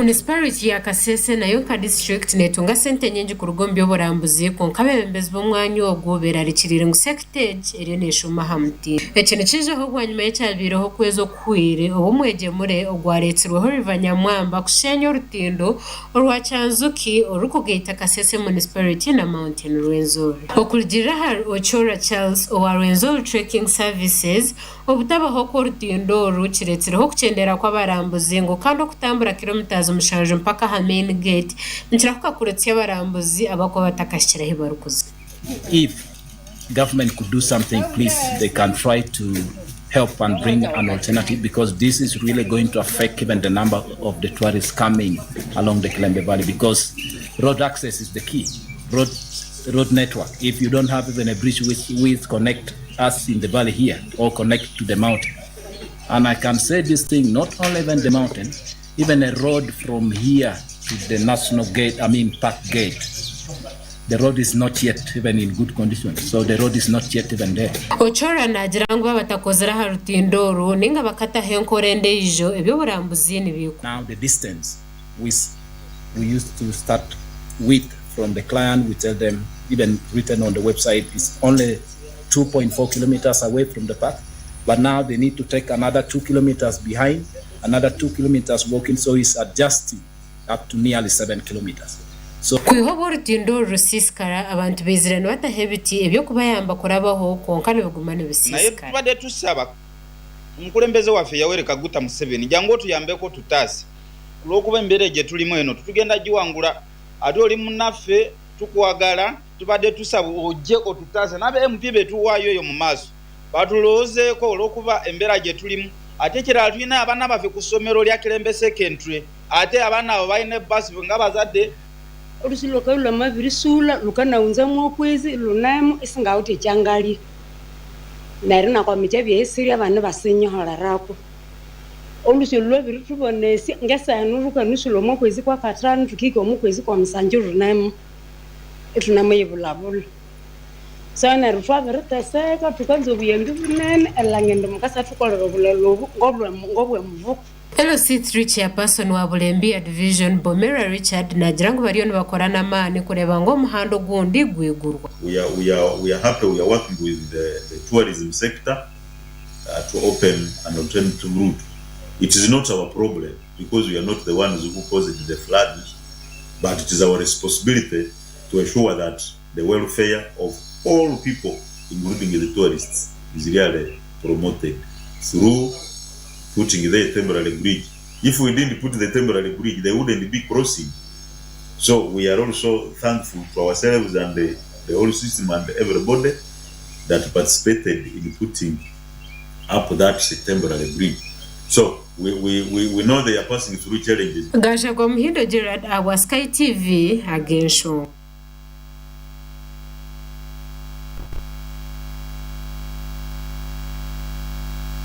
Munisiparite ya Kasese nayo nka disiturikiti netunga sente nyingi kuruga omu by'oburambuzi kwonka abeebembezi b'omwanya ogu berarikiriire ngu sekita egi eriyo neshuuma aha mutindo. Eki nikiijaho bwanyima y'ekyabaireho okwezi okuhweire obu omwegyemure ogwaretsirweho River Nyamwamba kusheenya orutindo orwa Kyanzuki orurikugaita Kasese Munisiparite na Mountain Rwenzori. Okurugiirira ahari Ochora Charles owa Rwenzori Trekking Services, Obutabaho kw'orutindo oru kiretsireho okukyendeera kw'abarambuzi ngu kandi okutambura kilometres mushanju mpaka aha main gate nikirahuka kurutsya abarambuzi abakuba batakahikire ahu barikuza. If government could do something please they can try to help and bring an alternative because this is really going to affect even the number of the tourists coming along the Kilembe Valley because road access is the key road road network if you don't have even a bridge which, which connect us in the valley here or connect to the mountain. And I can say this thing, not only even the mountain, even a road from here to the national gate, I mean park gate, the road is not yet even in good condition. So the road is not yet even there. Ochora naagira ngu baaba batakozire aha rutindo oru ninga bakataho enkora endiijo, eby'oburambuzi nibiikwa. Now the distance we, we used to start with from the client, we tell them, even written on the website, is only 2.4 kilometers away from the park, but now they need to take another 2 kilometers behind, another 2 kilometers walking, so it's adjusting up to nearly 7 kilometers. So. Kwiha obu orutindo oru rusiisikara, abantu baizire nibataho ebiti eby'okubayamba kurabaho kwonka nibiguma Naye nibisiisikara. tubadde tusaba omukulembeze waffe Yoweri Kaguta Museveni jangu otuyambeko otutaase kulwokuba embeera gyetulimu eno titugenda giwangula ate oli munaffe tukwagala Tubadde tusaba oje otutaase n'aba MP betuwaayo eyo mu maaso batulowoozeeko olw'okuba embeera gyetulimu. Ate ekirala tulina abaana baffe ku ssomero lya Kilembe Secondary ate abaana abo balina ebbaasi nga abazadde. Olusi lwakabya lwamabirisula lukanawunzamu okwezi ilunemu isingawithe ekyangalya. Neryo inakwamikya ebyeyisirya abana ibasinyiholerako. Olusi olu lwabirithubonесya ngesaha enu lhukanusulha omwa kwezi kwa kathanu thukihika omwa kwezi kwa musanju lhunemu ithunemuyibulhabulha. So neryo thwabiriteseka thukanza obuyambi bunene erilhangira indi mukasathukolera obulhalo obu ngobwemubuka. LC3 Chairperson wa Bulembiya Division, Bomera Richard naagira ngu bariyo nibakora n'amaani kureeba ngu omuhanda ogundi gwigurwa. We are, we are, we are happy we are working with the, the tourism sector to open an alternative route. It is not our problem because we are not the ones who caused the floods but it is our responsibility to assure that the welfare of all people including the tourists is really promoted through putting the temporary bridge. If we didn't put the temporary bridge, they wouldn't be crossing. So we are also thankful to ourselves and the, the whole system and everybody that participated in putting up that temporary bridge. So we, we, we, we know they are passing through challenges. Gashagwa Muhindo Gerald ahabwa Sky TV, Ag'enshonga.